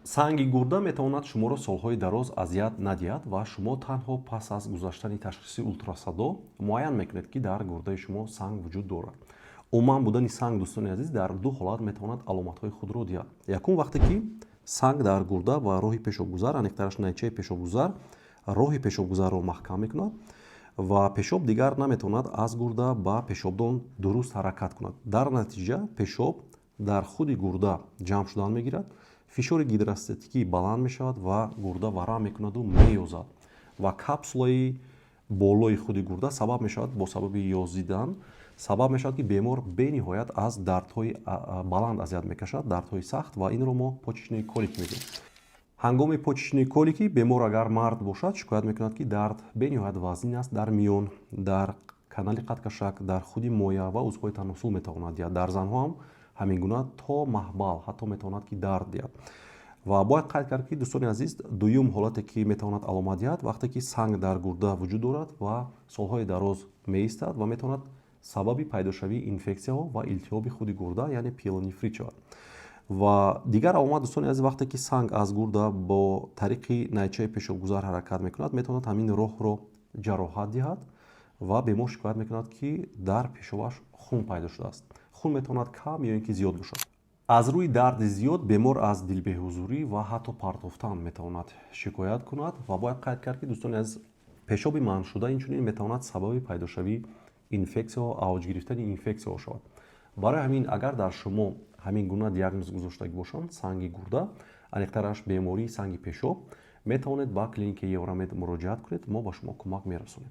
Санги гурда метавонад шуморо солҳои дароз азият надиҳад ва шумо танҳо пас аз гузаштани ташхиси ултрасадо муайян мекунед, ки дар гурдаи шумо санг вуҷуд дорад. Умуман, будани санг, дӯстони азиз, дар ду ҳолат метавонад аломатҳои худро диҳад. Якум, вақте ки санг дар гурда ва роҳи пешобгузар, аниқтараш найчаи пешобгузар, роҳи пешобгузарро маҳкам мекунад ва пешоб дигар наметавонад аз гурда ба пешобдон дуруст ҳаракат кунад. Дар натиҷа пешоб дар худи гурда ҷамъ шудан мегирад, фишори гидростатикӣ баланд мешавад ва гурда варам мекунаду меёзад ва капсулаи болои худи гурда сабаб мешавад, бо сабаби ёзидан сабаб мешавад, ки бемор бениҳоят аз дардҳои баланд азият мекашад, дардҳои сахт, ва инро мо почечные колики мегӯем. Ҳангоми почечные колики бемор, агар мард бошад, шикоят мекунад, ки дард бениҳоят вазнин аст дар миён, дар канали қадкашак, дар худи моя ва узвҳои таносул метавонад диҳад. Дар занҳо ҳам ҳамин гуна, то маҳбал ҳатто метавонад, ки дард диҳад. Ва бояд қайд кард, ки, дӯстони азиз, дуюм ҳолате, ки метавонад аломат диҳад, вақте ки санг дар гурда вуҷуд дорад ва солҳои дароз меистад ва метавонад сабаби пайдошавии инфексияҳо ва илтиҳоби худи гурда, яъне пиелонефрит шавад. Ва дигар аломат, дӯстони азиз, вақте ки санг аз гурда бо тариқи найчаи пешобгузар ҳаракат мекунад, метавонад ҳамин роҳро ҷароҳат диҳад ва бемор шикоят мекунад, ки дар пешобаш хун пайдо шудааст. Хун метавонад кам ё ин ки зиёд бошад. Аз рӯи дарди зиёд бемор аз дилбеҳузурӣ ва ҳатто партофтан метавонад шикоят кунад. Ва бояд қайд кард, ки, дӯстони азиз, пешоби манъшуда инчунин метавонад сабаби пайдошавии инфексияҳо, авҷ гирифтани инфексияҳо шавад. Барои ҳамин, агар дар шумо ҳамин гуна диагноз гузоштагӣ бошанд, санги гурда, аниқтараш бемории санги пешоб, метавонед ба клиникаи Евромед муроҷиат кунед, мо ба шумо кӯмак мерасонем.